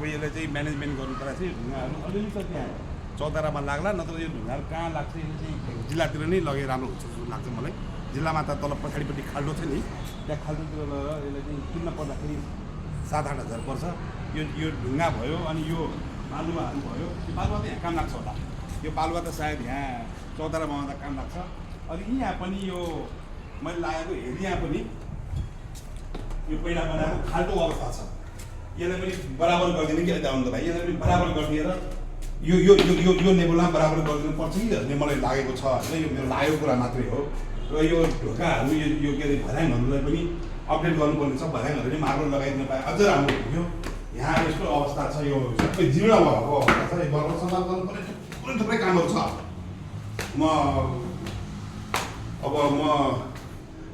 अब यसले चाहिँ म्यानेजमेन्ट गर्नुपर्दा चाहिँ ढुङ्गाहरू अलिअलि त त्यहाँ चौतारामा लाग्ला नत्र यो ढुङ्गाहरू कहाँ लाग्छ यसले चाहिँ जिल्लातिर नै लगे राम्रो हुन्छ जस्तो लाग्छ मलाई। जिल्लामा त तल पछाडिपट्टि खाल्डो छ नि, त्यहाँ खाल्डोतिर लगेर यसले चाहिँ किन्न पर्दाखेरि 7-8 हजार पर्छ। यो ढुङ्गा भयो अनि यो बालुवाहरू भयो, यो बालुवा त यहाँ काम लाग्छ होला, यो बालुवा त सायद यहाँ चौतारा बनाउँदा काम लाग्छ। अनि यहाँ पनि यो मैले लागेको हेरी यहाँ पनि यो पहिला बनाएको खाल्टो अवस्था छ, यसलाई पनि बराबर गरिदिनु कि आउनु त भाइ, यसलाई पनि बराबर गरिदिएर यो यो यो यो यो लेभलमा बराबर गरिदिनु पर्छ कि भन्ने मलाई लागेको छ होइन। यो मेरो लागेको कुरा मात्रै हो। र यो ढोकाहरू यो के अरे भर्याङहरूलाई पनि अपडेट गर्नुपर्ने छ, भर्याङहरू पनि मार्बल लगाइदिनु पाए अझ राम्रो हुन्थ्यो। यहाँ यस्तो अवस्था छ, यो सबै जीर्ण भएको अवस्था छ, यो घर सफा गर्नुपर्ने थुप्रै थुप्रै कामहरू छ।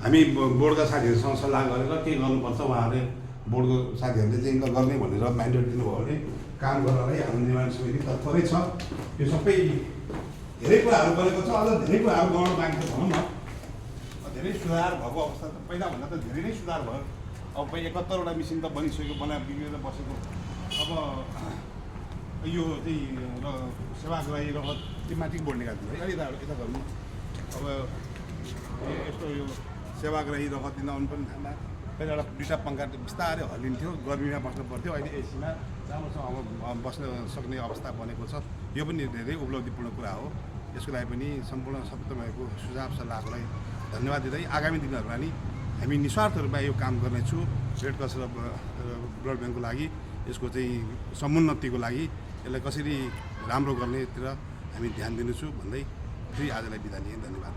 हामी बोर्डका साथीहरूसँग सल्लाह गरेर के गर्नुपर्छ उहाँहरूले बोर्डको साथीहरूले चाहिँ गर्ने भनेर म्यान्डेट दिनुभयो भने काम गर्नलाई हाम्रो निर्माण समिति तत्परै छ। यो सबै धेरै कुराहरू गरेको छ, अझ धेरै कुराहरू गर्न बाँकी छ भनौँ न। धेरै सुधार भएको अवस्था त पहिलाभन्दा त धेरै नै सुधार भयो। अब 71वटा मिसिन त बनिसक्यो, बिग्रेर बसेको। अब यो चाहिँ सेवाग्राही रगत त्यो माथि बोर्ड निकाल्नु है, यता गर्नु। अब यस्तो यो सेवाग्राही रगत दिन आउनु पनि ठान्डा, पहिला एउटा 2टा पङ्खा बिस्तारै हल्लिन्थ्यो, गर्मीमा बस्नु पर्थ्यो, अहिले एसीमा राम्रोसँग अब बस्न सक्ने अवस्था बनेको छ। यो पनि धेरै उपलब्धिपूर्ण कुरा हो। यसको लागि पनि सम्पूर्ण सबै तपाईँको सुझाव सल्लाहको लागि धन्यवाद दिँदै आगामी दिनहरूमा नि हामी निस्वार्थ रूपमा यो काम गर्नेछु। रेड क्रस र ब्लड ब्याङ्कको लागि, यसको चाहिँ समुन्नतिको लागि, यसलाई कसरी राम्रो गर्नेतिर हामी ध्यान दिनेछु भन्दै फेरि आजलाई बिदा लिएँ। धन्यवाद।